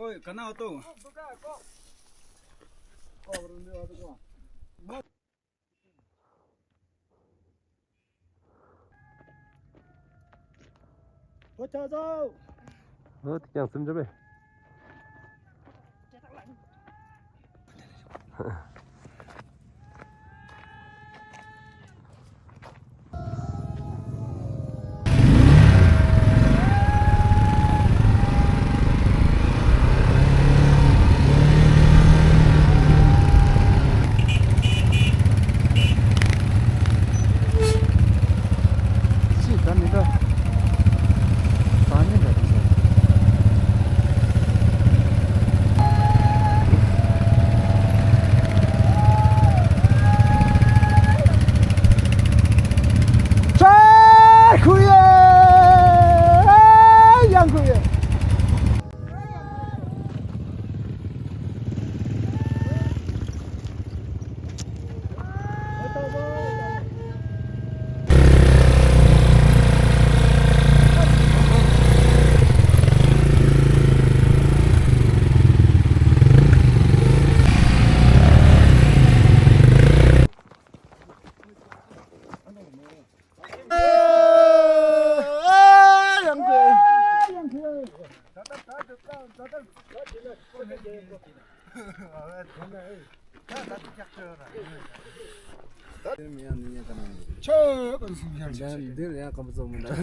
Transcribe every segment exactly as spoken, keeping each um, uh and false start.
ཨོའི་ག་ན་འོ་ཏོ། ཨོ་ཐ་ཚོ། ཨོ་ཐ་ཀྱང་སེམས་ཅན་པས།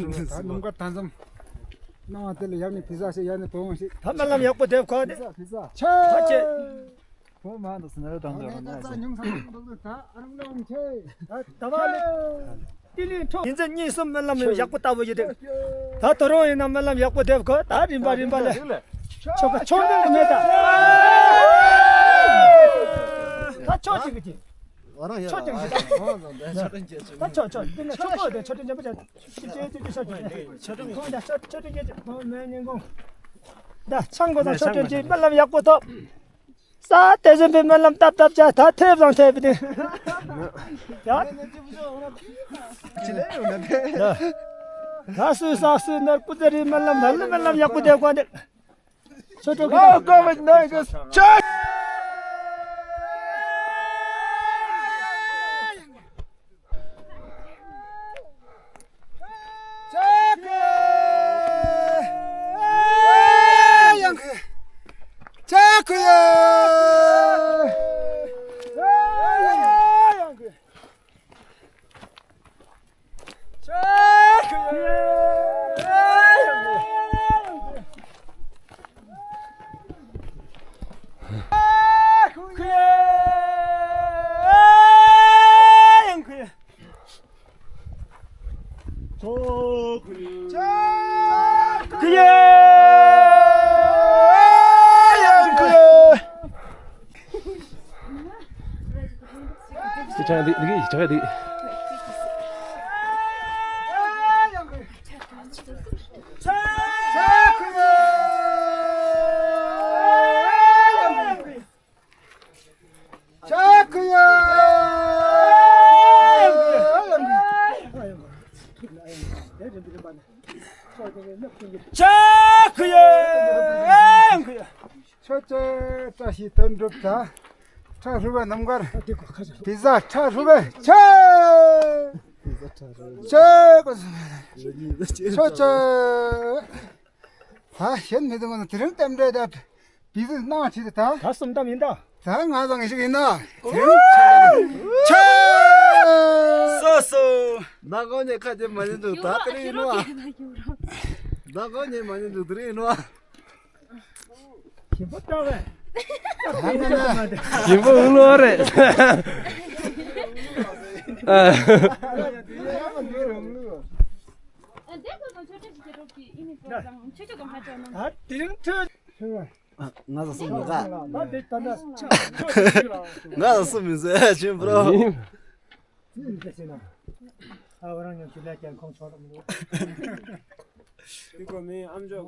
ད་ནུབ་ཁ་ཐང་ཙམ་ནང་དེ་ལ་ཡང་ནི་བི་ཟ་ཞིག་ཡང་ནི་བོང་ཞིག་ད་སྨོན་ལམ་ཡག་པོ་འདེབས་གོ་ནི། བི་ཟ་བི་ཟ་ཆེ། ཁོ་མ་འདུག་སེ་ན་ར་དང་དུ་ཡང་ན་ཉུང་ས་ཉུང་དུ་ད་ཨ་རང་ལོང་ཆེ། ད་བ་ལེ། ཏི་ལི་ཁྲོ། ཉིན་མཚན་གཉིས་གསུམ་སྨོན་ལམ་ཡག་པོ་བཏབ་པོ་ཡོད་དེ། ད་དོ་རུང་ཡིན་ན་སྨོན་ལམ་ཡག་པོ་འདེབས་གོ་ད་རིམ་པ་རིམ་པ་ལེ། ཆོ་ག་ཆོ་འདི་མེད་ད། ད་ཆོ་ཅིག་གི་ཅིག་ཆོ་ཅིག་གི་ཅིག་ད་ཆོ་ཆོ་འདི་ནི་ཆོ་གོ་དེ་ཆོ་ཏི་ཉམ་པ་ཅིག་ཅིག་ཅིག་ཅིག་ཆོ་ཅིག་ཁོང་ད་ཆོ་ཆོ་ཏི་ཅིག་ཅིག་ཁོང་མེད་ཉིན་གུང་། ད་ཆང་གོ་ད་ཆོ་ཏི་ཅིག་སྨོན་ལམ་ཡག་པོ་ཐོབ། ས་དེ་བཞིན་པའི་སྨོན་ལམ་བཏབ་བཏབ་བྱ་ད་ཐེབས་དང་ཐེབས་ཏེ། ཡ། ད་སུས་ས་སུས་ནར་པུ་ཏ་རི་སྨོན་ལམ་ལ་ལུ་སྨོན་ལམ་ཡག་པོ་དེ་གོ་འདི། ཆོ་ཆོ་གི་ད། ཆོ་ཆོ་བཀྲ་ཤིས་དོན་འགྲུབ་ད། ཁྲ་ཧྲུལ་བའི་རྣམ་དཀར། བི་ཟ་ཁྲ་ཧྲུལ་བའི་ཆེ། ཆེ་གོ། ཆོ་ཆོ། ད་གཞན་མི་འདུག་ན་དེ་རིང་རྟེན་འབྲེལ་ད་བི་ཟ་ནང་ཁྲིད་ད། ད་གསུམ་ད་མིན་ད། ད་ང་ཚང་ཞིག་ཡིན་ན། དེ་རིང་ཆེ། སོ་སོ། ད་གོ་ཉེ་ཁ་ཅེ་མ་ཉེ་འདུག་ད་དེ་རིང་ཡིན་ནོ། ད་གོ་ཉེ་མ་ཉེ་འདུག་དེ་རིང་ཡིན་ནོ། ཞིམ་པོ་ལོ་རེད། ང་ཚོ་སུ་མི་ག་ང་ཚོ་སུ་མི་ཟེར་ཆེན་པོ། ཨ་ཁོ་རང་ཉམས་ཞུ་ལས་ཀྱང་ཁོང་ཚོ་རང་མི་འདུག་ཁོ་མི་ཨམ་ཅོག་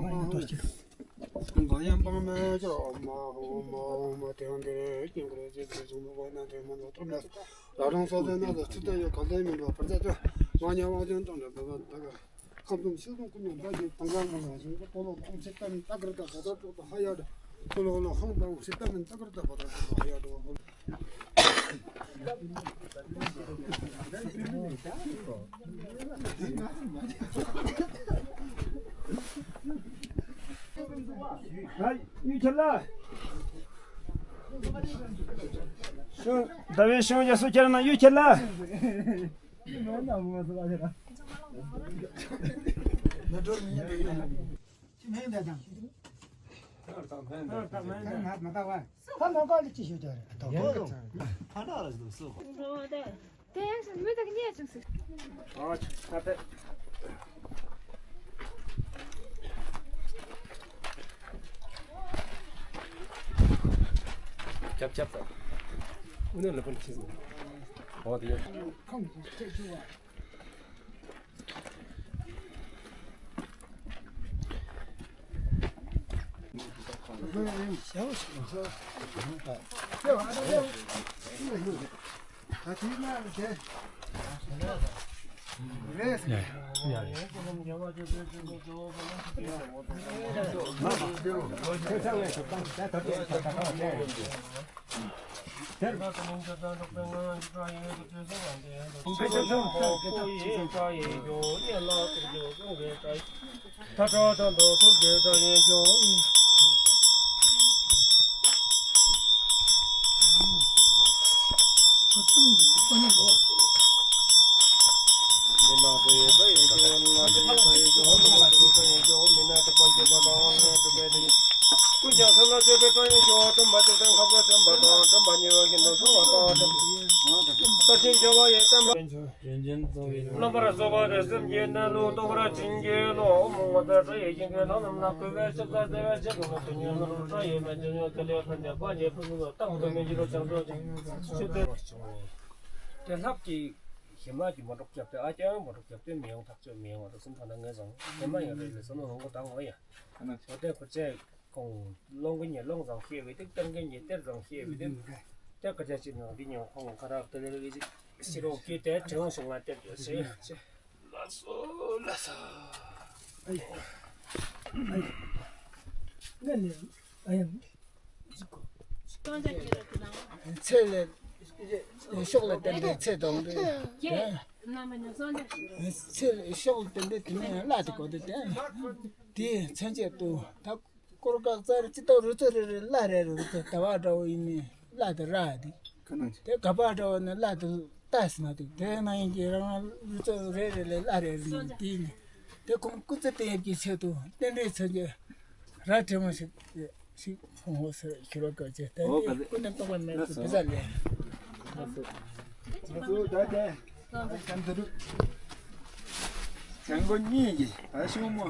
ཨོཾ་ཨ་ཧོ། གང་ཡང་སྤང་མེད་ཀྱང་ཨོཾ་ཨ་ཧོ་ཨོཾ་ཨ་ཧོ་ཨོཾ་ཨ། དེ་ཡང་འདིར་སྙིང་ཁར་བཞེས་པའི་གཟུངས་སྔགས་པོ་རྣམས་ཏེ་མ་ནོར་ཐོབ་ནས། རང་རང་སོ་སོའི་ནང་དུ་ཚུད་དེ་ཡོད། གང་དེ་མིན་པ་བར་ཆད་དུ་མ་ཉེ་བ་ཅན་དང་འདྲ་བ་དག་ཁམས་གསུམ་ཕྱོགས་དང་ཀུན་ནས་བདག་གིས་དང་བ་མ་ལ་ཞིང་གི་པོ་ལོ་ཁོང་ཚེ་ཏན་ཏ་གར་ཏ་བ་ད་ཏོག་ཏ་ཧ་ཡ་ད། པོ་ལོ་ལོ་ཧང་པ་ཚེ་ཏན་ཏ་གར་ཏ་བ་ད་ཏོག་ཏ་ཧ་ཡ་ད། ཡུལ་ཁྱེར་ལ། ཟླ་བའི་ཤིང་རྒྱ་སུ་ཁྱེར་ན་ཡུལ་ཁྱེར་ལ། ཁྱབ་ཁྱབ་ད། ཨུ་ནེ་ལ་པན་ཁྱི་ཟིག་ཨོ་དེ་ཡོད། ས་ཆེན་ཆེ་བ་ཡི་དམ་པ། རིན་ཆེན་གཙོ་བོའི་རྣམ་པར་རྫོགས་པ་སྟེ་སེམས་ཀྱི་གནས་ལུགས་རྟོགས་པར་བྱིན་གྱིས་རློབས། ཨོཾ་ངོ་མཚར་སྒྲ་ཡི་ཞིང་གི་ལྷ་རྣམས་ལ་གུས་པས་ཕྱག་འཚལ་བསྟོད་པའི་ཕྱག་རྒྱ་མཚོ་ཉིད་ནོར་བུ་སྒྲ་ཡིས་མ་ཆེན་མོ་ཀུན་ལས་ཕན་པའི་དཔལ་གྱི་ཕུན་ཚོགས་དང་ལྡན་མི་ཕྱི་རོལ་བྱང་ཕྱོགས་ཆོས་སྡེ། ཏེ་ལྷག་གི་ཧེ་མ་གི་མ་འདྲོག་རྒྱབ་སྟེ་ཨ་ཀྱང་མ་འདྲོག་རྒྱབ་སྟེ་མི་ཡོང་ཐག་ཆོད་མི་ཡོང་བ་དང་གསུམ་ཐ་ན་ངེས་བཟང་ཧེ་མ་ཡང་རེ་ལས་སོ་ནོ་ཧོང་གོ་དང་ངོ་ཡ། ཨ་ན་ཆོ་ཏེ་ཁོ་ཅེ། ཁོང་ལོང་གི་ཉེ་ལོང་ཙང་ཤེས་པའི་དེ་སྟོན་གི་ཉེ་སྟེར་ཙང་ཤེས་པའི་དེ་དེ་ཀ་ཅ་ཅི་ནང་འདི་ཉོ་ཁོང་ཁ་རག་དེ་ལས་རིགས་ཤི་རོ་ཀི་དེ་ཁྲེ་ཧོང་ཤོང་ང་སྟེར་ཅོ་ཤེས་ཤེས། ལགས་སོ་ལགས་སོ། ཨ་ཡ། ཨ་ཡ། ང་ནི་ཨ་ཡ། ཚེ་ལས་ཤོག་ལས་བརྟེན་ཏེ་ཚེ་དོང་དེ། ཚེ་ཤོག་ལས་བརྟེན་ཏེ་དེ་ནས་ཡང་བླ་དེ་གོ་དེ་བརྟེན། དེ་མཚོན་བྱེད་དུ་ད། སྐོར་ཁག་ཙར་ཅི་ཏོ་རུ་ཚོ་རེ་རེ་ལ་རེ་རུ་ཚོ་ད་བ་འདྲ་བོ་ཡིན་ནི་ལ་དེ་ར་དེ། ཁ་ནང་ཆེ། དེ་ག་པ་འདྲ་བོ་ནི་ལ་དེ་ལྟ་ཟིན་ན་དེ་དེ་ནང་ཡིན་གྱི་རང་རུ་ཚོ་རེ་རེ་ལ་ལ་རེ་རུ་ཡིན་དེ་ནི། དེ་ཁོང་སྐུ་ཚེ་བརྟན་ཡོད་ཀྱི་ཆེད་དུ་རྟེན་འབྲེལ་ཚོན་གྱི་ར་དྲེ་མོ་ཞིག་ཞིག་ཁོང་ཧོ་སེ་ཁྱི་རོ་ཀ་ཅེ་དེ་ཨོ་ནི་ཀ་ཀུན་ནས་རྟོགས་པ་མེད་དུ་བི་ཟ་ལེ། ལགས་སོ། ལགས་སོ་ད་དེ། ཨ་ཀམ་དུ་རུ། བྱང་སྒོ་གཉིས་ཀྱི་ཨ་ཤུ་མོ།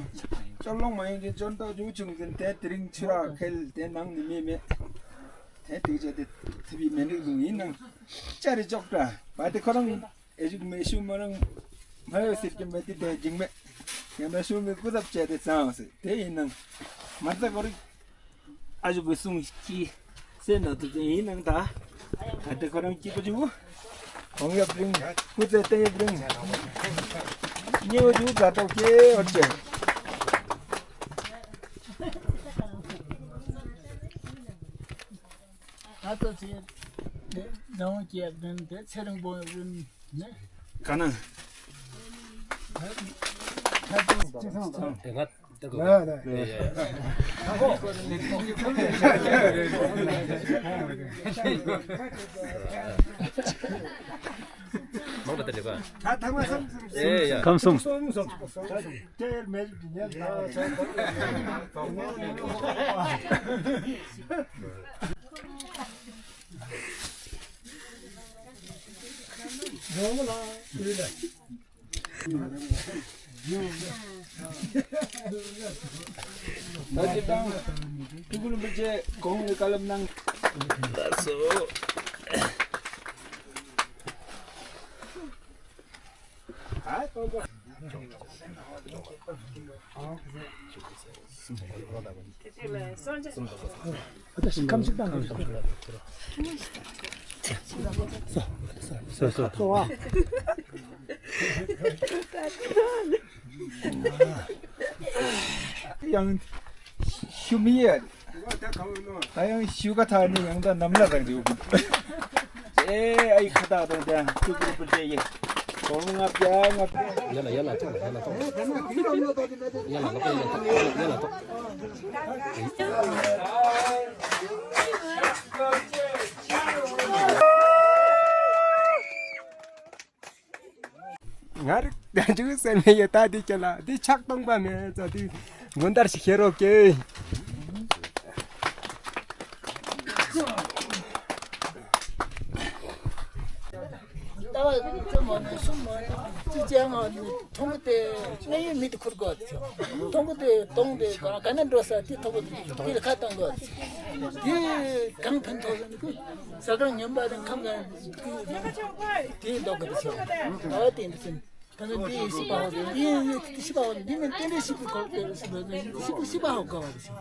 ཅོ་ལོང་མ་ཡིན་གྱི་ཅོན་ཏོ་ཇུ་ཆུང་ཟིན་དེ་དེ་རིང་ཆུ་ར་ཁེལ་དེ་ནང་ནི་མེད་མེད། དེ་དེ་ཅོ་དེ་ཐི་བི་མེན་རིག་ལུང་ཡིན་ནང་། ཅ་རི་ཅོག་ཏྲ་བ་དེ་ཁོ་རང་ཨེ་ཞུག་མེ་ཤུ་མ་རང་མ་ཡོད་ཟེར་གྱི་མེད་དེ་དེ་འཇིག་མེད། ཡང་མེ་ཤུ་མེ་སྐུ་ཚབ་བྱས་དེ་ཚང་ཟེར་དེ་ཡིན་ནང་། མ་རྩ་ཁོ་རིག་ཨ་ཞུ་གི་གསུང་གི་སེ་ན་དུ་ཅན་ཡིན་ནང་ད། ད་དེ་ཁོ་རང་སྐྱིད་པོ་ཅིག་གོང་ཡབ་རིང་སྐུ་ཚེ་བརྟན་ཡབ་རིང་ཉེ་བོ་ཅིག་དགའ་ཏོག་ཀྱེ་ཨོ་ཅེ། ད་ལྟ་ཚེ་འདི་ཟླ་བ་བརྒྱད་པའི་དེ་ཚེ་རིང་པོ་ཡིན་ནི། ག་ན། དེ་ང་། ཁམས་གསུམ། ད་ཅི་དང་ཐུགས་ཁུར་མི་ཆེ་གོང་ནས་བཀའ་སློབ་གནང་། ལགས་སོ། ཡང་ཞུ་མི་ཡ། ད་ཡང་ཞུ་ག་ཐ་ནི་ཡང་ད་ནམ་ལ་རང་རེ་བོ། ཨེ་ཨའི་ཁ་ཐག་དང་དེ་ཐུགས་ཁུར་པོ་ཅེ་ཡེ། གོང་ལྔ་བརྒྱ་ལྔ་བརྒྱ། ཡ་ལ་ཡ་ལ་ཐོངས་ཡ་ལ་ཐོངས། ཡ་ལ་ལོག་ཡ་ལ་ཐོངས་ཡ་ལ་ཐོངས། ང་རིག་ད་འཇུག་སེམས་ཡོད་ད་འདི་ཁྱེད་ལ་འདི་ཕྱག་སྟོང་པ་མེད་ཙོ་འདི་མགོན་དར་ཞིག་ཁྱེར་རོགས་ཀྱེ། ལྟ་བ་ཙམ་མ་ནུས་གསུམ་མ་ནུས་ཅི་བྱ་ང་ནུས་མཐོང་གི་དེ་གནས་ཡུལ་མི་དེ་ཁུར་དགོས་ཏེ་མཐོང་གི་དེ་གཏོང་དེ་ག་ནས་འགྲོ་ས་དེ་མཐོང་གི་དེ་དེ་ལ་ཁ་གཏོང་དགོས་ཏེ་དེ་གང་ཕན་ཐོགས་ཟེར་ན་ས་གང་ཉམས་པ་དང་ཁམས་གང་དེ་ལྡོག་གི་དེ་ཆོག་ཨ་དེ་འདི་ཚུན། ད་ནི་འདི་ཤི་བ་ཧོ་འདི་ཡིན་ཡོད་དེ་ཤི་བ་ཧོ་འདི་ནི་རྟེན་འབྲེལ་ཤི་བའི་སྐོར་དེ་ཤི་བ་ཤི་བ་ཧོ་དགའ་བ་དེ་ཤི།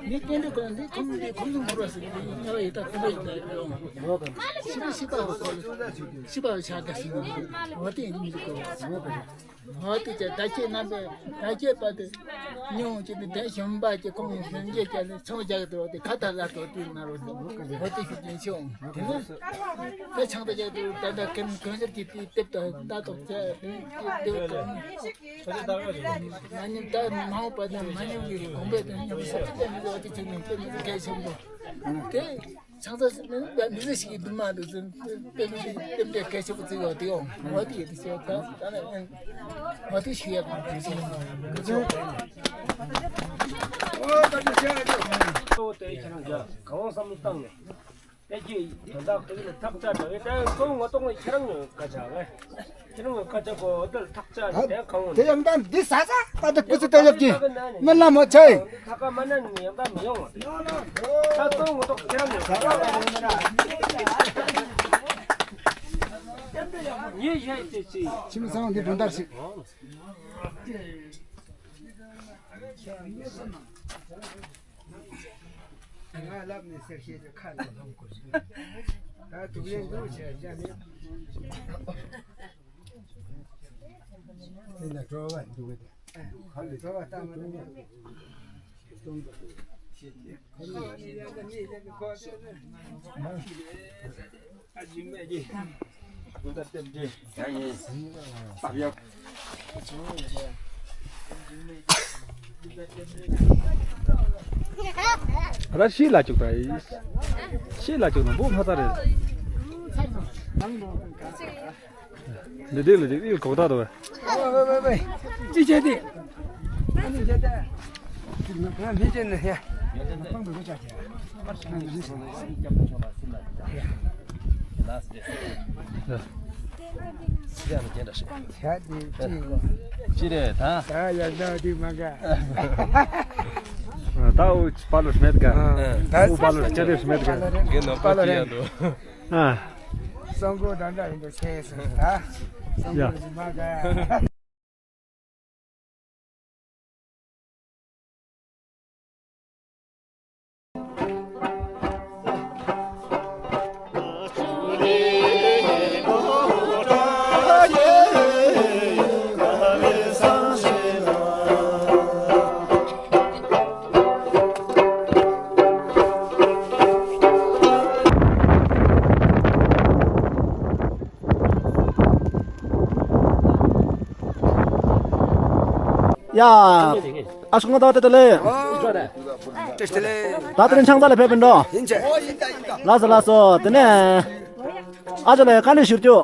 འདི་རྟེན་འབྲེལ་སྐོར་འདི་ཁོམ་འདི་ཁོམ་དུ་མོ་ར་ཟེར་འདི་ཉེ་བ་ཡི་དྭགས་ཁོམ་པ་ཡི་དྭགས་ཡོང་ཤི་བ་ཤི་བ་ཧོ་སྐོར་ཤི་བ་ཤ་དགའ་ཤི་འདི་འོ་དེ་ཡིན་འདི་སྐོར་འོ་དེ་ཅེ་ད་ཁྱེད་རྣམ་པས་ད་ཁྱེད་པ་དེ་ཉུང་ཅིག་ནི་དེ་གཞོན་པ་ཅིག་ཁོང་གཞོན་སྐྱེས་ཅིག་ནི་ཚོང་རྒྱག་དུ་དེ་ཁ་ད་ལ་དོ་དེ་ན་རོ་འདི་འོ་དེ་ཤི་ཅིན་ཤོང་དེ་ནི། ད་ཆང་ད་རྒྱག་དུས་ད་ལྟ་ཀུན་ཀུན་གསར་གྱི་དེའི་དེབ་དང་ལྟ་རྟོག་བྱས་ཏེ་དེ་དེ་མ་ཉམས་ད་མ་འོངས་པ་དང་མ་ཉམས་ཀྱི་དགོངས་པས་དང་ཉམས་སུ་ཅི་ལས་མི་བཟོ་བ་དེ་ཅིག་ནས་དེ་ནི་གལ་ཆེན་པོ། དེ་ཆང་ས་མི་བཟོ་ཞིག་གི་འདུན་མ་འདུག་ཟེར་དེ་མི་དེ་འདྲ་གལ་ཆེན་པོ་བརྩི་བ་དེ་ཡོང་བ་དེ་ཡོད་དེ་ཞེས་ད་ད་ནས་བ་དེ་ཞུ་ཡག་གོ་དེ་ཞེས་ཡོང་། ཨོ་ད་དེ་ཞེས་ཡོང་། ཨོ་དེ་ཁྱེད་རང་ཅག་གང་བསམ་བློ་བཏང་ནས། དེ་གི་དོན་དག་དེ་ལ་ཐག་བཅད་དོ། དེ་ཁོང་ངོ་ཐོག་ནས་ཁྱེད་རང་ངོ་ཁ་ཆག་གི། ཁྱེད་རང་ངོ་ཁ་ཆག་གོ་དེ་ལ་ཐག་བཅད་དེ་ཁོང་ངོ་དེ་ཡང་ད་འདི་ས་ས་པ་དེ་ཀུ་ཙི་དེ་ཡབ་ཀྱི་མི་ལ་མོ་ཆེ། ཁ་ཁ་མ་ན་ནི་ཡང་ད་མི་ཡོང་བ། ད་ཁོང་ངོ་ཐོག་ཁྱེད་རང་ངོ་ཁ་ཆག་གི། ཉེ་ཞའི་དེ་ཅི། ཁྱིམ་ཚང་འདི་དོན་དག་ཞིག་ང་ལབ་ནས་ཟེར་བཤད་དུས་ཁ་ནས་ལྷམ་ཁུར། ད་དུག་ལེན་འདུག་བྱས་བྱས་ནས། དེ་ན་གྲོ་བ་འདུག་གི། ཁ་ལས་གྲོ་བ་བཏང་མ་འདུག་གི། ཁ་ལས་ཡང་ད་མི་ལེན་གི་ཁོ་ཚོ་ནི། ཨ་ར་ཤི་ལ་བཅུག་ད་ཡིས། ཤི་ལ་བཅུག་ན་བུ་ཕ་ཚ་རེད། ལི་ལི་ལི་ལི་ལི་གོག་ད་དོ། ཅི་བྱེད་དེ། ཨ་ནི་བྱེད་དེ། ང་མི་བྱེད་ནི་ཡ། ཅི་རེད་ད། ད་ཡར་ན་དེ་མ་ག་ད་འུ་པ་ལོ་སྨད་ག་ད་འུ་པ་ལོ་སྐྱ་རེ་སྨད་ག་གེ་ནོ་པ་ལོ་རེད། ཨ། སང་གོ་ད་འདྲ་ཡིན་འདུག་ཁྱེད་སོང་ད། སང་གོ་མ་ག་ཡ། ཨ་སྐུ་ངོ་ད་བདེ་ལེགས། བདེ་ལེགས། ད་དེ་རིང་ཆང་ས་ལ་ཕེབས་པིན་འགྲོ། ཡིན་ཅེ། ལགས་སོ་ལགས་སོ། དེ་ནས་ཨ་ཅོ་ལ་བཀའ་འདྲི་ཞུ་རྒྱུ།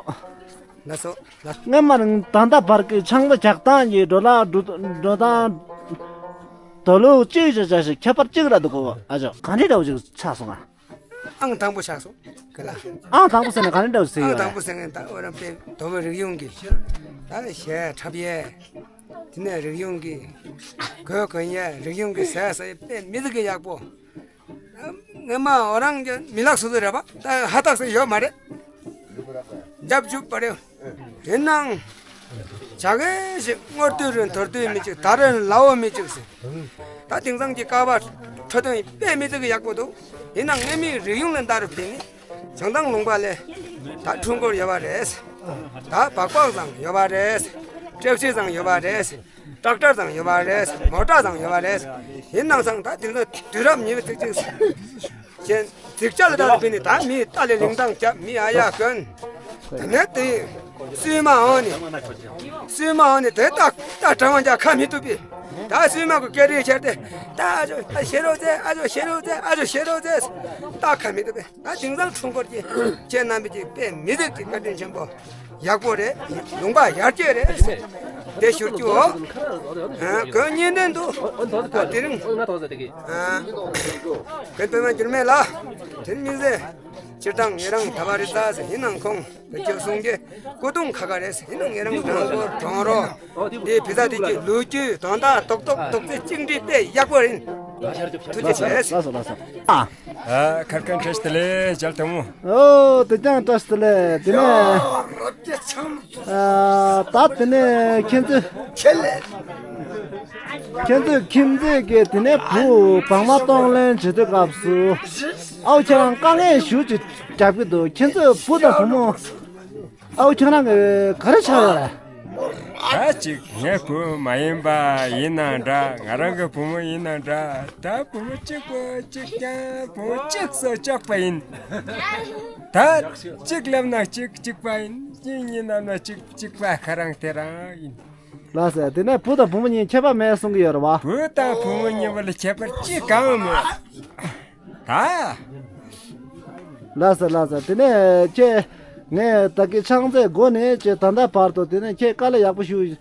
ལགས་སོ། སྔོན་མ་ནས་ད་ལྟ་བར་གྱི་ཆང་ས་རྒྱག་སྟངས་ཀྱི་འགྲོ་ལ་འགྲོ་འགྲོ་སྟངས་དོ་ལུགས་གཅིག་བྱས་བྱས་ཤིག་ཁྱད་པར་གཅིག་ར་འདུག་གོ། ཨ་ཅོ་ག་འདྲ་འདྲ་བོ་ཅིག་ཆགས་སོང་ང་། ཨང་དང་པོ་ཆགས་སོང་། ག་ལ། ཨང་དང་པོ་ཟེར་ན་ག་འདྲ་འདྲ་བོ་ཟེར་ཡོད་རེད། ཨང་དང་པོ་ཟེར་མཁན་ད་འོ་རང་དཔེ་མདོ་དབུས་རིག་གཞུང་གི་ད་གཞས་འཁྲབ་ཡས། དེ་ནས་རིག་གཞུང་གི་གོས་གོན་ཡས། རིག་གཞུང་གི་ཟས་ཟ་ཡས་དཔེ་མི་སྲིད་ཀྱི་ཡག་པོ། ངས་མ་འོ་རང་གི་མི་ལག་སོ་སོ་རེད་པ། ད་ཧ་ཐག་ཟེར་ཡོད་མ་རེད། རྒྱབ་འཇུག་པ་རེད། ཡིན་ནའང་ཇ་གེ་ཞིག་སྔོ་དུས་རེད་དོ་དུས་མི་གཅིག་ད་རེད་ལ་འོ་མི་གཅིག་ཟེར། ད་དེང་སང་གི་ཀ་བ་འཕྲོད་བསྟེན་དཔེ་མི་སྲིད་ཀྱི་ཡག་པོ་འདུག་ཡིན་ནའང་ངས་མི་རིག་གཞུང་ལ་ལྟ་རུ་ཕེབས་ནས། བྱང་ཐང་ལུང་པ་ལ་ད་འཕྲུལ་འཁོར་ཡོད་པ་རེད། ད་སྦག་སྦག་ཚང་ཡོད་པ་རེད། ཊེག་སི་ཚང་ཡོད་པ་རེད། ཊེག་ཊར་ཚང་ཡོད་པ་རེད། མོ་ཊ་ཚང་ཡོད་པ་རེད། ཡིན་ནའང་ད་དེང་སང་དུས་རབས་ཉེར་གཅིག་ཅན་གཟིགས་ཆ་ལ་ད་རུ་ཕེབས་ནས་ད་མི་ཏཱ་ལའི་ལིང་ཏང་རྒྱབ། མི་ཨ་ཡ་གོན། དེ་ནས་དེ་སུས་མ་འོང་ནས། སུས་མ་འོང་ནས་དེ་ད་ད་དྲང་བ་འཇགས་ཁ་མི་ཐུབ་པས། ད་སུས་མ་གི་སྐད་རིགས་ཁྱེར་ཏེ། ད་ཨ་ཅོ་ཨ་ཤེ་རོགས་ཟེར། ཨ་ཅོ་ཤེ་རོགས་ཟེར། ཨ་ཅོ་ཤེ་རོགས་ཟེར། ད་ཁ་མི་ཐུབ་པས། ད་དེང་སང་འཕྲུལ་འཁོར་གྱིས་ཁྱེད་རྣམ་པས་ཀྱི་དཔེ་མི་སྲིད་ཀྱི་བཀའ་དྲིན་ཆེན་པོ། ཡག་པོ་རེད། ལུང་པ་ཡར་རྒྱས་རེད་ཟེར་དེ་ཞུ་རྒྱུ། ཨ་ཁོ་གཉིས་ལྡན་འདུག་ད་དེ་རིང་ཨ་ཁོང་པདྨ་འགྱུར་མེད་ལགས་དེ་རིང་དམིགས་བསལ་སྤྱིར་བཏང་ངེད་རང་ད་བར་རི་ས་ཟེར་ཡིན་ནའང་ཁོང་བོད་ཀྱི་གསུང་གི་སྐུ་གདུང་ཁ་ཁ་རེད་ཟེར། ཡིན་ནའང་ངེད་རང་དྲང་པོ་དྲང་རོགས། དེ་བི་ས་དེ་གི་ལོ་རྒྱུས་དོན་དག་རྡོག་རྡོག་རྡོག་རྩ་གཅིག་འདྲེས་དཔེ་ཡག་པོ་རེད། ཐུགས་རྗེ་ཆེ། ལགས་སོ་ལགས་སོ། ཨ། ཨ་ཁར་ཁན་ཁྲེས་ཏེ་ལེ་མཇལ་དུ་མོ། ཨོ་དེ་ཀྱང་ཁྲེས་ཏེ་ལེ། དེ་ནས་ཨ་ད་དེ་ནས་ཁྱེད་ཚོས་ཁྱེད་ཚོས་ཁྱིམ་མཚེས་ཀྱི་དེ་ནས་བུ་བག་མ་གཏོང་ལེན་བྱེད་དུས་སྐབས་སུ་ཨའུ་ཁྱེད་རང་དཀའ་ངལ་ཞེ་པོ་ཅིག་རྒྱབ་ཀྱི་འདུག་ཁྱེད་ཚོས་བུ་དང་བུ་མོ། ཨའུ་ཁྱེད་རང་གི་ག་རེ་ཆགས་ཡོད་རེད། ད་ཅིག་ངའི་བུ་མ་ཡིན་པ་ཡིན་ན་འདྲ། ང་རང་གི་བུ་མོ་ཡིན་ན་འདྲ། ད་བུ་མོ་གཅིག་པོ་གཅིག་རྐྱང་། བུ་མོ་གཅིག་སོ་གཅིག་པ་ཡིན། ད་གཅིག་ལབ་ན་གཅིག་གཅིག་པ་ཡིན། གཉིས་གཉིས་ལབ་ན་གཅིག་གཅིག་པ་ཁ་རང་དེ་རང་ཡིན། ལགས་སོ། དེ་ནས་བུ་དང་བུ་མོ་གཉིས་ཁྱད་པར་མེད་གསུང་གི་ཡོད་རེད་བ། བུ་དང་བུ་མོ་གཉིས་པོ་ལ་ཁྱད་པར་ཅི་གང་མེད། ད། ལགས་སོ་ལགས་སོ། དེ་ནས་ཁྱེད་ངས་ད་གི་ཆང་ཚད་སྒོ་ནས་ཁྱེད་ད་ལྟ་བར་དུ་དེ་ནས་ཁྱེད་དཀའ་ལས་ཡག་པོ་ཞིག་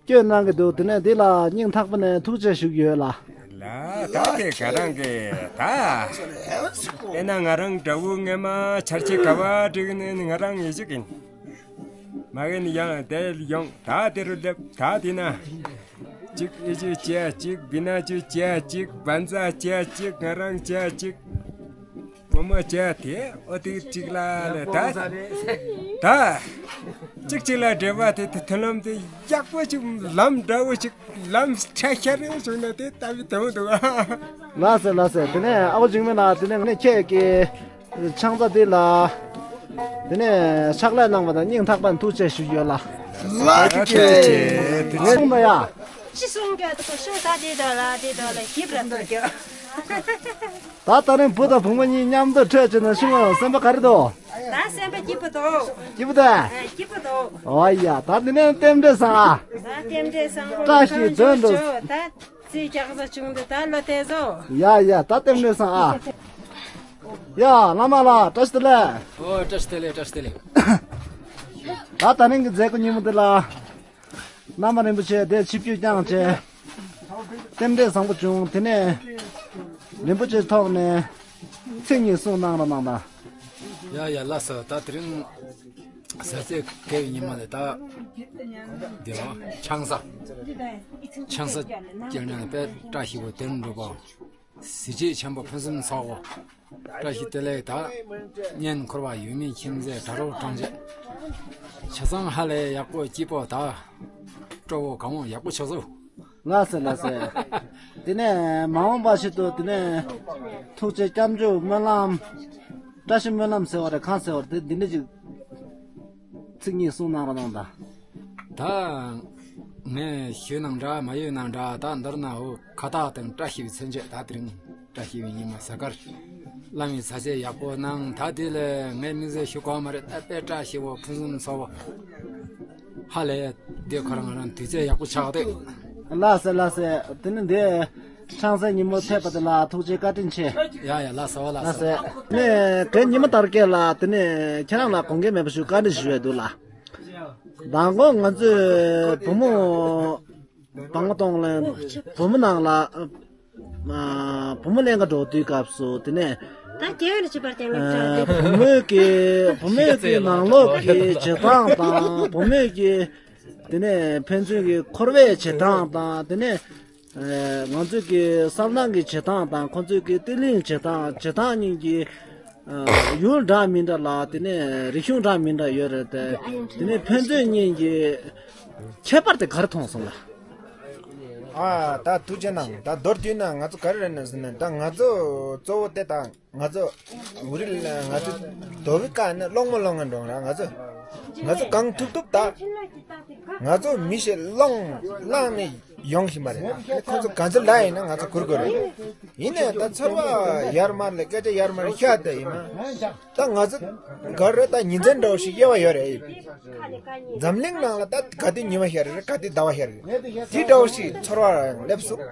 སྐྱོན་གནང་གི་འདུག་དེ་ནས་འདི་ལ་སྙིང་ཐག་པ་ནས་ཐུགས་རྗེ་ཆེ་ཞུ་གི་ཡོད་ལགས། ལགས། ད་དེ་ང་རང་གི་ད་དེ་ན་ང་རང་དགྲ་བོ་ངོ་མ་ཆར་ཆེ་ག་བ་དྲིག་ནི་ང་རང་ཡེ་ཅིག་ཨིན། མ་གི་ནི་ཡང་དེ་ཡོང་ད་དེ་རུ་སླེབས། ད་དེ་ན་ཅིག་ཨེ་ཅིག་ཅིག་བི་ན་ཅིག་ཅིག་བན་ཛ་ཅིག་ང་རང་ཅིག་བུ་མོ་ཅིག་དེ་ཨོ་དེ་ཅིག་ལ་ལ་ད་ད་ཅིག་ཅིག་ལ་འབྲེལ་བ་དེ་དེ་ལམ་དེ་ཡག་པོ་ཅིག་ལམ་འདྲ་བོ་ཅིག་ལམ་ཁྲ་ཤར་རེ་བྱུང་ན་དེ་ལྟ་བུ་དེ་མོ་འདུག་ཨ། ལགས་སེ་ལགས་སེ། དེ་ནས་ཨ་བོ་འཇིགས་མེད་ལགས། དེ་ནས་ངས་ཁྱེད་ཀྱི་ཆང་ས་དེ་ལ་དེ་ནས་ཕྱག་ལས་གནང་བ་དང་སྙིང་ཐག་པ་ནས་ཐུགས་རྗེ་ཞུ་རྒྱུ་ཡོད་ལགས། ལགས་ཀྱི་ངས་གསུངས་ན་ཡ། ཅི་གསུང་རྒྱུ་འདུག་གསུང་ད་དེ་དོ་ལ་དེ་དོ་ལ་ཞིབ་ར་གསུང་རྒྱུ། ད་ད་རིང་བུ་དང་བུ་མོ་གཉིས་མཉམ་དུ་འཕྲད་བྱས་ན་ཤིང་ལ་སེམས་པ་ག་རེ་འདུག་ད་སེམས་པ་སྐྱིད་པོ་འདུག་སྐྱིད་པོ་འདུག་ཨེ་སྐྱིད་པོ་འདུག་ཨོ་ཡ། ད་འདི་ནས་རྟེན་འབྲེལ་བཟང་ཨ། ད་རྟེན་འབྲེལ་བཟང་པོ་བཀྲ་ཤིས་དོན་འགྲུབ། ད་ཚེ་རྒྱག་ས་བྱུང་འདུག་ད་ལོ་དེ་ཚོ། ཡ་ཡ། ད་རྟེན་འབྲེལ་བཟང་ཨ། ཡ་བླ་མ་ལགས་བཀྲ་ཤིས་བདེ་ལེགས། ཨོ་བཀྲ་ཤིས་བདེ་ལེགས། བཀྲ་ཤིས་བདེ་ལེགས། ད་ད་རིང་གི་མཛད་སྒོ་ཉིན་མོ་འདི་ལ་བླ་མ་རིན་པོ་ཆེ་དེ་ཆིབས་བསྒྱུར་བསྐྱངས་བྱས་རྟེན་འབྲེལ་བཟང་པོ་བྱུང་། དེ་ནས་རིན་པོ་ཆེ་ཐོག་ནས་ཚིག་གཉིས་གསུང་གནང་རོགས་གནང་དང་། ཡ་ཡ་ལགས་སོ། ད་དེ་རིང་གཟའ་ཚེས་བརྒྱད་ཉིན་མོ་ལས་ད་དེ་བ་ཆང་ས་ཆང་ས་སྐྱེལ་ནས་དཔེ་བཀྲ་ཤིས་པོ་དོན་འགྲུབ་པོ། གཟི་བརྗིད་ཆེན་པོ་ཕུན་སུམ་ཚོགས་པོ། བཀྲ་ཤིས་བདེ་ལེགས། ད་བསྙེན་འཁོར་བ་ཡོད་མེད་ཁྱིམ་མཚེས་དགྲ་གྲོགས་གྲོང་ཁྱེར་ཆ་ཚང་ཧ་ལས་ཡག་པོ་སྐྱིད་པོ་ད་སྤྲོ་བོ་གང་བོ་ཡག་པོ་ཆགས་སོང་། ལགས་སེ་ལགས་སེ། དེ་ནས་མ་འོངས་པ་ཆེད་དུ་དེ་ནས་ཐུགས་རྗེ་སྐྱབས་འཇུག་སྨོན་ལམ་བཀྲ་ཤིས་སྨོན་ལམ་ཟེར་བ་རེད་གང་ཟེར་བ་རེད་དེ་འདི་འདྲ་ཅིག་ཚིག་གཉིས་གསུང་གནང་རོགས་གནང་དང་། ད་ངས་ཞུས་ནའང་འདྲ་མ་ཞུས་ནའང་འདྲ། ད་མདོར་ན་འོ་ཁ་བཏགས་དང་བཀྲ་ཤིས་པའི་མཚོན་བྱེད། ད་དེ་རིང་བཀྲ་ཤིས་པའི་ཉི་མ་གཟའ་སྐར་བླ་མའི་གཟའ་ཚེས་ཡག་པོ་གནང་། ད་དེ་ལས་ངས་མི་ཚེ་ཞུ་དགོས་མ་རེད། ད་དཔེ་བཀྲ་ཤིས་པོ་ཕུན་སུམ་ཚོགས་པོ་ཧ་ལས་དེ་ཁོ་རང་ང་རང་དུས་ཚོད་ཡག་པོ་ཆགས་འདུག་ལགས་སེ་ལགས་སེ། དེ་ནི་འདི་ཆང་སའི་ཉིན་མོ་ཕེབས་པ་དེ་ལ་ཐུགས་རྗེ་བཀའ་དྲིན་ཆེ། ཡ་ཡ་ལགས་སོ་ལགས་ལགས་སོ། སེ། ནས་གན་ཉི་མ་དར་སྐལ་ལ་དེ་ནས་ཁྱེད་རང་ལ་དགོངས་འགལ་མེད་པ་ཞུ་བཀའ་དྲིན་ཞུ་ཡས་འདུག་ལགས། མདང་དགོང་ང་ཚོས་བུ་མོ་བང་གཏོང་ལ་བུ་མོ་ནང་ལ་ཨ་བུ་མོ་ལེན་ག་འགྲོ་དུས་སྐབས་སུ་དེ་ནས་ད་རྒྱལ་བའི་བྱེད་པར་བརྟེན་ལ་ཨ་བུ་མོའི་གི་བུ་མོའི་གི་ནང་ལོགས་ཀྱི་བྱེད་སྟངས་དང་བུ་མོའི་གི་དེ་ནས་ཕན་ཚུན་གྱི་འཁོར་བའི་བྱེད་སྟངས་དང་དེ་ནས་ཨ་ང་ཚོའི་གི་བསམ་ནང་གི་བྱེད་སྟངས་དང་ཁོང་ཚོའི་གི་ཏི་ལིང་བྱེད་སྟངས་བྱེད་སྟངས་གཉིས་ཀྱི་ཨ་ཡུལ་འདྲ་མི་འདྲ་ལ་དེ་ནས་རིག་གཞུང་འདྲ་མི་འདྲ་ཡོད་རེད་དེ། དེ་ནས་ཕན་ཚུན་གཉིས་ཀྱི་ཁྱད་པར་དེ་ག་རེ་མཐོང་སོང་ལགས། ཨ་ད་ཐུགས་རྗེ་གནང་། ད་མདོར་བསྡུས་ན་ང་ཚོ་ག་རེ་རེད་ན་ཟེར་ན་ད་ང་ཚོ་གཙོ་བོ་དེ་ད་ང་ཚོ་འུ་རི་ལ་ང་ཚོ་དོ་བི་ཀ་ནི་སློང་མོ་སློང་ངན་འགྲོ་ར། ང་ཚོ་ང་ཚོ་གང་ཐུབ་ཐུབ་ད་ང་ཚོ་མི་ཞིག་སློང་བླངས་ནས་ཡོང་བཞིན་པ་རེད། ཁོ་ཚོ་ག་ཚོད་ལ་ཡིན་ན་ང་ཚོ་གུར་དགོས་རེད། ཡིན་ནའི་ད་ཚོར་བ་ཡར་མར་ལས་སྐད་ཆ་ཡར་མར་བཤད་དེ་ཡིན་ན་ད་ང་ཚོ་ག་རེ་ད་ཉིན་མཚན་འདྲ་བོ་ཞིག་དབྱེ་བ་ཡོད་རེད། འཛམ་གླིང་ནང་ལ་ད་ག་དུས་ཉི་མ་ཤར་རེད་ག་དུས་ཟླ་བ་ཤར་རེད། དེ་འདྲ་བོ་ཞིག་ཚོར་བ་ཡང་སླེབས་སོང་།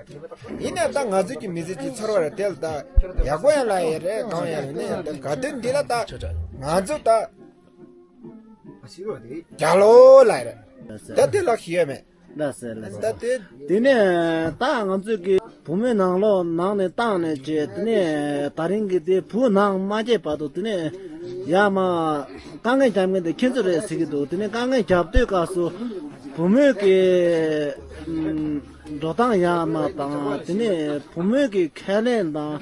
ཡིན་ནའི་ད་ང་ཚོ་གི་མི་ཚེ་གི་ཚོར་བ་རེད་དེ་ལ་ད་ཡག་པོ་ཡང་ལ་ཡོད་རེད་གང་ཡང་ཡོད་ནའི་ད་ག་དུས་འདི་ལ་ད་ང་ཚོ་ད་རྒྱལ་ལོ་ལ་ཡོད་རེད། ད་དེ་ལ་ཤེས་ཡོད་མེད། ལགས་སེ་ལགས་སེ། ད་དེ་དེ་ནས་ད་ང་ཚོས་ཀྱི་བུ་མོའི་ནང་ལོགས་ནང་ནས་བཏང་ནས་བྱས་དེ་ནས་ད་རིང་གི་དེ་བུ་ནང་མ་སྐྱེས་བར་དུ་དེ་ནས་ཡར་མར་དཀའ་ངལ་རྒྱབ་མཁན་དེ་ཁྱེད་ཚོ་རེད་ཟེར་གྱི་འདུག་དེ་ནས་དཀའ་ངལ་རྒྱབ་དུས་སྐབས་སུ་བུ་མོའི་གི་ཨམ་འགྲོ་སྟངས་ཡར་མར་དང་དེ་ནས་བུ་མོའི་གི་ཁས་ལེན་དང་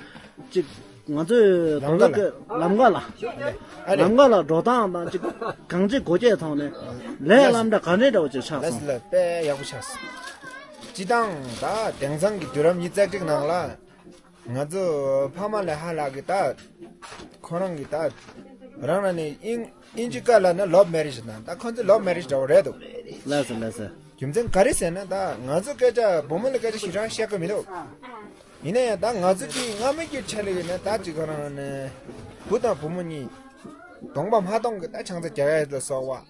ཅིག་ང་ཚོའི་ལམ་ཁ་ལ་ལམ་ཁ་ལ་ཨ་ནི་ལམ་ཁ་ལ་འགྲོ་སྟངས་དང་ཅིག་གང་ཅི་གོ་སྐྱེས་ཐོག་ནས་ལས་ལམ་འདྲ་ག་འདྲ་འདྲ་བོ་ཅིག་ཆགས་ལགས་སོང་། ལགས་དཔེ་ཡག་པོ་ཆགས་སོང་། སྤྱིར་བཏང་ད་དེང་སང་གི་དུས་རབས་ཉི་ཤུ་རྩ་གཅིག་ནང་ལ་ང་ཚོ་ཕ་མ་ལས་ཧ་ལས་ཀྱི་ད་ཁོ་རང་གི་ད་རང་རང་ནས་ཨིན་ཨིན་ཇི་སྐད་ལ་ནི་ལབ་མེ་རེཇ་དང་ད་ཁོ་ཚོ་ལབ་མེ་རེཇ་འདྲ་བོ་རེད་འདུག་ལགས་སོ་ལགས་སོ། རྒྱུ་མཚན་ག་རེ་ཟེར་ན་ད་ང་ཚོ་སྐད་ཆ་བུ་མོ་ལ་སྐད་ཆ་ཞེ་དྲག་བཤད་ཀྱི་མི་འདུག་ཡིན་ན་ཡང་ད་ང་ཚོ་གི་སྔ་མོ་གི་ཆ་ལ་ཡིན་ན་ད་ཅིག་ཁོ་རང་ནི་བུ་དང་བུ་མོ་གཉིས་གདོང་པ་མ་གཏོགས་ཀྱི་ད་ཆང་ས་རྒྱག་ཡ་ལ་སོགས་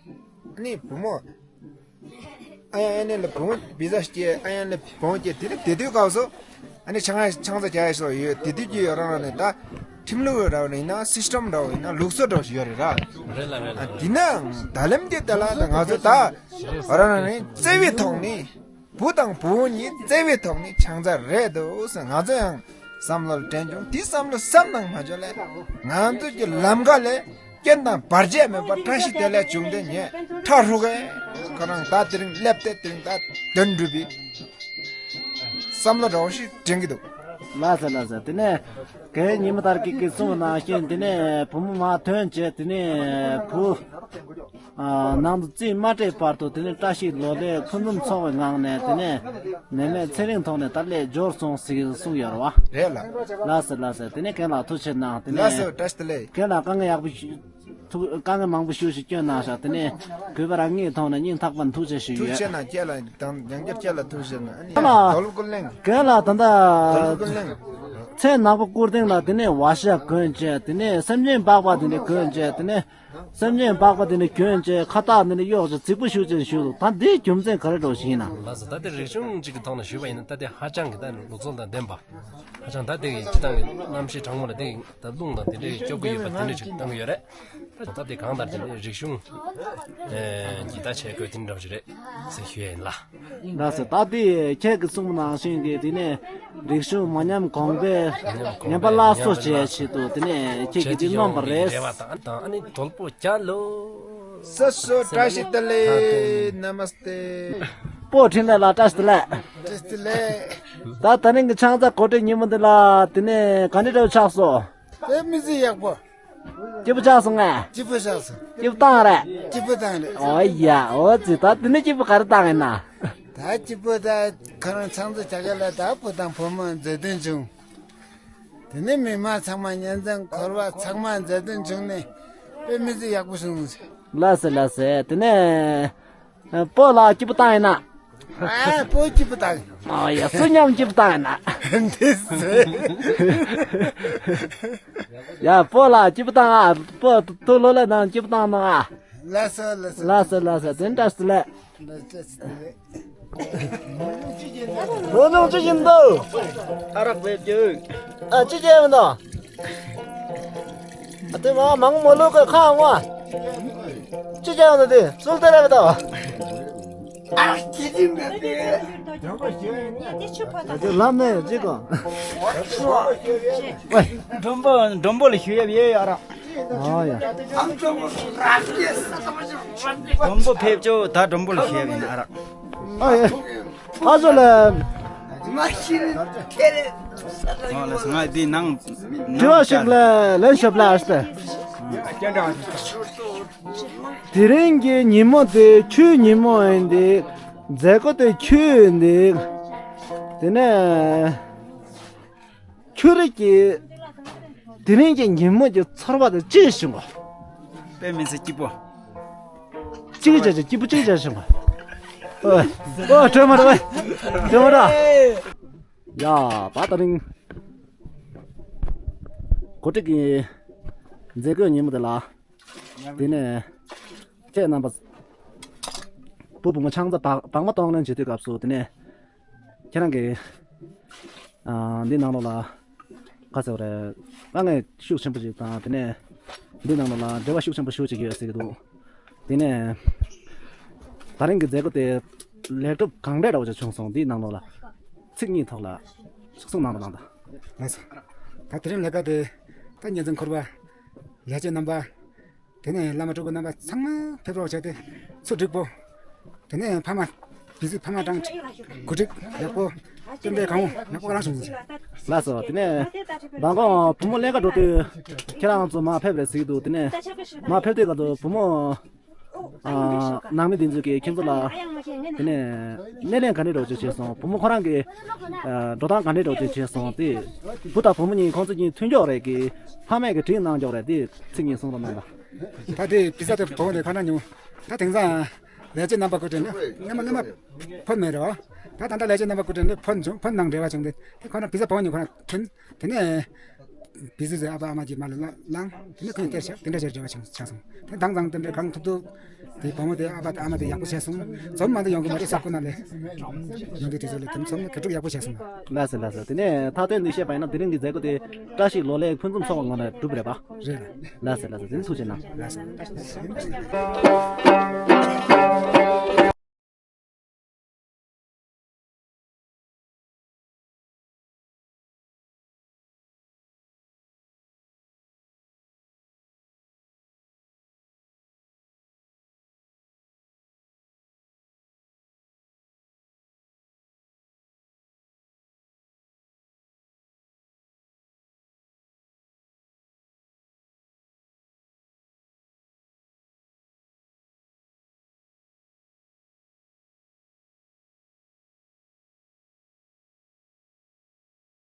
པ་ནི་བུ་མོ་ཨ་ཡང་ཨ་ནེ་ལ་བུ་མོ་བི་ཟ་སྐྱེ་ཨ་ཡང་ལ་བུ་མོ་སྐྱེ་དེ་ནི་དེ་དུས་སྐབས་སུ་ཨ་ནི་ཆང་ཆང་ས་རྒྱག་ཡ་སོགས་ཡོད། དེ་དུས་ཀྱི་རང་རང་ནི་ད་ཁྲིམས་ལུགས་འདྲ་བོ་ཡིན་ན་སིས་ཊམ་འདྲ་བོ་ཡིན་ན་ལུགས་སྲོལ་འདྲ་བོ་ཞིག་ཡོད་རེད་ར། རེད་ལ་རེད་ལ། ཨ་དེ་ནའང་ད་ལམ་གྱི་དེ་ལ་ད་ང་ཚོ་ད་རང་རང་ནི་བརྩེ་བའི་ཐོག་ནས། བུ་དང་བུ་མོ་གཉིས་བརྩེ་བའི་ཐོག་ནས་ཆང་ས་རེད་འདུག་ཟེར་ང་ཚོ་ཡང་བསམ་བློ་དྲན་བྱུང་། དེ་བསམ་བློ་བསམ་དང་མ་བྱུང་ལས་ང་ཚོ་གི་ལམ་ཁ་ལས་རྐྱེན་དང་བར་ཆད་མེད་པར་བཀྲ་ཤིས་བདེ་ལེགས་བྱུང་སྟེ་ངས་ཕྲུ་གུ་ཁོ་རང་ད་དེ་རིང་སླེབས་ཏེ་དེ་རིང་ད་དོན་འགྲུབ་པའི་བསམ་བློ་འདྲ་བོ་ཞིག་དྲན་གྱི་འདུག། ལགས་སོ་ལགས་སོ། དེ་ནས་གན་ཉི་མ་ལྟར་གྱི་གི་གསུང་ནང་བཞིན་དེ་ནས་བུ་མོ་མ་ཐོན་བྱས་དེ་ནས་བུ་ནང་དུ་རྩིས་མ་སྤྲད་བར་དུ་དེ་ནས་བཀྲ་ཤིས་ལོ་ལེགས་ཕུན་སུམ་ཚོགས་པའི་ངང་ནས་དེ་ནས་ནད་མེད་ཚེ་རིང་ཐོག་ནས་ད་ལས་འབྱོར་སོང་ཟེར་གྱི་གསུང་ཡོད་རེད་བ། རེད་ལགས། ལགས་སོ་ལགས་སོ། དེ་ནས་རྒན་ལགས་ཐུགས་རྗེ་གནང་། དེ་ནས་ལགས་སོ། བཀྲ་ཤིས་བདེ་ལེགས། རྒན་ལགས་དཀའ་ངལ་ཡག་པོ་ཞིག་ཐུགས་དཀའ་ངལ་མང་པོ་ཞིག་ཞིག་བསྐྱོན་གནང་ཤག། དེ་ནས་གུས་པ་རང་ཉིད་ཐོག་ནས་སྙིང་ཐག་པ་ནས་ཐུགས་རྗེ་ཞུ་ཡོད། ཐུགས་རྗེ་གནང་། ཁྱེད་ལ་དང་ཡང་བསྐྱར་ཁྱེད་ལ་ཐུགས་རྗེ་གནང་། ཨ་ནི་ཨ་མ། དོལ་པོ་ཀུན་གླེང་། རྒན་ལགས་ད་ལྟ་དོལ་པོ་ཀུན་གླེང་། མཚན་ནག་པོ་སྐུ་རྟེན་ལ་དེ་ནས་བ་ཤ་གྱོན་བྱས་དེ་ནས་སེམས་ཅན་པགས་པ་དེ་ནས་གྱོན་བྱས་དེ་ནས་སེམས་ཅན་པགས་པ་དེ་ནས་གྱོན་བྱས་ཁ་བཏགས་དེ་ནས་གཡོགས་བྱས་རྫིག་པོ་ཞུ་ཅན་ཞུ་འདུག། ད་འདིའི་རྒྱུ་མཚན་ག་རེ་འདྲ་བོ་ཞིག་ཡིན་ན། ལགས་སོ། ད་དེ་རིག་གཞུང་གཅིག་གི་ཐོག་ནས་ཞུས་པ་ཡིན་ན་ད་དེ་ཧ་ཅང་གི་ད་ལུགས་སྲོལ་དང་ལྡན་པ། ཧ་ཅང་ད་དེ་གི་སྤྱིར་བཏང་གི་གནམ་གཤིས་གྲང་མོ་ལ་དེ་གི་ད་རླུང་དང་དེ་འདྲའི་སྐྱོ་པོ་ཡོད་པ་དེ་འདྲའི་ཞིག་བཏང་གི་ཡོད་རེད། ད་དེ་གང་ལྟར་དེ་ནི་རིག་གཞུང་ཨེ་ཇི་ལྟར་བྱེད་དགོས་དེ་འདྲ་བོ་ཞིག་རེད་ཟེར་ཞུ་ཡ་ཡིན་ལགས། ལགས་སོ། ད་དེ་ཁྱེད་ཀྱིས་གསུངས་པ་ནང་བཞིན་གྱི་དེ་ནས་རིག་གཞུང་མ་ཉམས་གོང་འཕེལ་ཉམས་པ་སླར་གསོ་བྱེད་ཆེད་དུ་དེ་ནས་ཁྱེད་ཀྱིས་དེ་སྣོན་པ་རེད། རེ་བ་དང་ཨ་ནི་དོལ་པོ་རྒྱལ་ལོ། སོ་སོ་བཀྲ་ཤིས་བདེ་ལེགས། ནམ་སྟེ། སྤོ་འཕྲིན་ལས་ལགས་བཀྲ་ཤིས་བདེ་ལེགས། བཀྲ་ཤིས་བདེ་ལེགས། ད་ད་རིང་གི་ཆང་ས་གོ་སྒྲིག་ཉིན་མོ་འདི་ལ་དེ་ནས་ག་འདྲ་འདྲ་བོ་ཆགས་སོང་། དེ་མི་ཚེ་ཡག་པོ། སྐྱིད་པོ་ཆགས་སོང་ངས། སྐྱིད་པོ་ཆགས་སོང་། སྐྱིད་པོ་བཏང་རེད། སྐྱིད་པོ་བཏང་རེད། ཨོ་ཡ་ཨོ་ཙི། ད་དེ་ནས་སྐྱིད་པོ་ག་རེ་བཏང་ཡིན་ན། ད་སྐྱིད་པོ་ད་ཁོ་རང་ཆང་ས་ཆ་ག་ལ་ད་བུ་དང་བུ་མོ་མཛའ་མཐུན་བྱུང་། དེ་ནས་མི་མང་ཚང་མ་གཉེན་ཚན་འཁོར་བ་ཚང་མ་མཛའ་མཐུན་བྱུང་ནས་དཔེ་མི་ཚེ་ཡག་པོ་བྱུང་། ལགས་སོ་ལགས་སོ། དེ་ནས་ཨ་སྤོ་ལགས་སྐྱིད་པོ་བཏང་ཡིན་ན། ཨ་སྤོ་སྐྱིད་པོ་བཏང་། ཨ་ཡ་སུ་མཉམ་སྐྱིད་པོ་བཏང་ཡིན་ན། འདི་ཟེར། ཡ་སྤོ་ལགས་སྐྱིད་པོ་བཏང་ཨ། སྤོ་ཐུགས་ལོ་ལེགས་དང་སྐྱིད་པོ་བཏང་གནང་ཨ། ལགས་སོ་ལགས་སོ། ལགས་སོ་ལགས་སོ། དེ་འདྲ་སུ་ལས། ལགས་སོ་ལགས་སོ། ལོ་ཉུང་ཅི་བཞིན་དུ། ཨ་རག་བེད་ཀྱི། ཨ་ཅི་བྱས་མི་འདུག། ཨ་དེ་མ་མང་མོ་ལོ་གི་ཁ་ངོ་། ཅི་བྱས་མི་འདུག་དེ་ཚུལ་དེ་རེད་དོ། ཨ་རག་ཅི་བཞིན་མེད་པས། ཨ་དེ་ལམ་ནས་ཅི་གོ། ཝེ། མགྲོན་པོ་མགྲོན་པོ་ལ་ཞུ་ཡ་ཡེ་ཨ་རག། ཨ་ཡ། མགྲོན་པོ་ཕེབས་ཆོག་ད་མགྲོན་པོ་ལ་ཞུ་ཡ་ཡིན་ཨ་རག། ཨ་ཡ། ཨ་ཟོ་ལ། ཨ་ལགས་ང་འདི་ནང་དྲི་བ་ཞིག་ལ་ལན་ཞུ་ལ་ཨ་སྟེ། དེ་རིང་གི་ཉིན་མོ་དེ་ཁྱོའི་ཉིན་མོ་ཡིན་ཏེ། མཛད་སྒོ་དེ་ཁྱོའི་ཡིན་ཏེ། དེ་ནས། ཁྱོད་རང་གི་དེ་རིང་གི་ཉིན་མོ་གི་ཚོར་བ་དེ་ཅི་བྱུང་གོ། དཔེ་མི་སྲིད་སྐྱིད་པོ། ཅི་གི་བྱས་བྱས་སྐྱིད་པོ་ཅི་གི་བྱས་བྱུང་གོ། ཨོ་ཨོ་དྲན་མ་འདུག་དྲན་མ་འདུག། ཡ་ད་དེ་རིང་གོ་སྒྲིག་གི་མཛད་སྒོའི་ཉིན་མོ་དེ་ལ། དེ་ནས་ཁྱེད་རྣམ་པ་བུ་བུ་མོ་ཆང་ས་བག་བག་མ་གཏོང་ལེན་བྱེད་དུས་སྐབས་སུ་དེ་ནས་ཁྱེད་རང་གིས་ཨ་འདི་ནང་ལོགས་ལ་ག་ཟེར་བ་རེད། དཀའ་ངལ་ཤུགས་ཆེན་པོ་ཞིག་དང་དེ་ནས་འདི་ནང་ལོགས་ལ་འབྲེལ་བ་ཤུགས་ཆེན་པོ་ཞུགས་ཀྱི་ཡོད་ཟེར་གྱི་འདུག། དེ་ནས་ད་རིང་གི་མཛད་སྒོ་དེ་ལེགས་གྲུབ་གང་འདྲ་འདྲ་བོ་ཅིག་བྱུང་སོང་། འདི་ནང་ལོགས་ལ་ཚིག་གཉིས་ཐོག་ལ་ཤོག་གསུང་གནང་རོགས་གནང་དང་། ལགས་སོ། ད་དེ་རིང་ལས་ཀ་དེ་ད་གཉེན་ཚན་འཁོར་བ་ལས་བྱེད་རྣམ་པ། དེ་ནས་བླ་མ་སྤྲུལ་སྐུ་རྣམ་པ་ཚང་མ་ཕེབས་རོགས་བྱས་ཏེ་ཚུར་འགྲིག་པོ། དེ་ནས་ཕ་མ་བི་ཟི་ཕ་མ་གྲངས་གོ་སྒྲིག་ཡག་པོ། རྟེན་འབྲེལ་གང་ཡག་པོ་ག་རང་བྱུང་། ལགས་སོ། དེ་ནས་མདང་དགོང་བུ་མོ་ལེན་ག་འགྲོ་དུས་ཁྱེད་རང་ཚོ་མར་ཕེབས་རེད་ཟེར་གྱི་འདུག། དེ་ནས་མར་ཕེབས་དུས་ག་དུས་བུ་མོ་ཨ་ནང་མི་འདི་ཚོ་གིས་ཁྱེད་ཚོ་ལ་དེ་ནས་སྣེ་ལེན་ག་འདྲ་འདྲ་བོ་ཅིག་བྱས་སོང་། བུ་མོ་ཁོ་རང་གི་ཨ་འགྲོ་སྟངས་ག་འདྲ་འདྲ་བོ་ཅིག་བྱས་སོང་། དེ་བུ་དང་བུ་མོ་གཉིས་ཁོང་ཚོ་གཉིས་མཐུན་ཕྱོགས་རེད་ཀྱི་ཕ་མས་ཀྱི་དྲིན་གནང་ཕྱོགས་རེད། དེ་ཚིག་གཉིས་གསུང་རོགས་གནང་དང་། ད་དེ་བི་ཟ་དེ་བོང་དེ་ཁོ་ན་ཉུང་། ད་དེང་སང་ལས་བྱེད་རྣམ་པ་སྐུ་དྲིན་ནི་སྔ་མ་སྔ་མ་ཕོད་མེད་རེད་བ། ད་ད་ལྟ་ལས་བྱེད་རྣམ་པ་སྐུ་དྲིན་ནི་ཕོད་བྱུང་ཕོད་གནང་འབྲེལ་བ་བྱུང་སྟེ་དེ་ཁོ་ན་བི་ཟ་བོང་ཉུང་ཁོ་ན་མཐུན། དེ་ནས་བི་ཟ་ཟེར་ཨ་ཕ་ཨ་མ་གྱིས་མར་ལ་བླངས། དེ་ནས་ཁོ་ཡི་སྟེར་བཞག། དེ་འདྲ་བྱས་འབྲེལ་བ་བྱུང་ཆགས་སོང་། དེ་དེང་སང་དེ་འདྲ་གང་ཐུབ་ཐུབ་དེ་བུ་མོ་དེ་ཨ་ཕ་དང་ཨ་མ་དེ་ཡག་པོ་བྱས་སོང་། འཛོམས་མ་དེ་ཡོང་གི་མ་རེད་ས་ཁོ་ན་ལས་ཡོང་དུས་དེ་ཚོ་ལས་དེ་འཛོམས་ན་ག་འགྲིག་ཡག་པོ་བྱས་སོང་། ལགས་སོ་ལགས་སོ། དེ་ནས་མཐའ་དོན་འདི་བཤད་པ་ཡིན་ན་དེ་རིང་གི་མཛད་སྒོ་དེ་བཀྲ་ཤིས་ལོ་ལེགས་ཕུན་སུམ་ཚོགས་པའི་ངང་ནས་གྲུབ་རེད་པ། རེད། ལགས་སོ་ལགས་སོ། དེ་ནི་ཐུགས་རྗེ་གནང་། ལགས་སོ།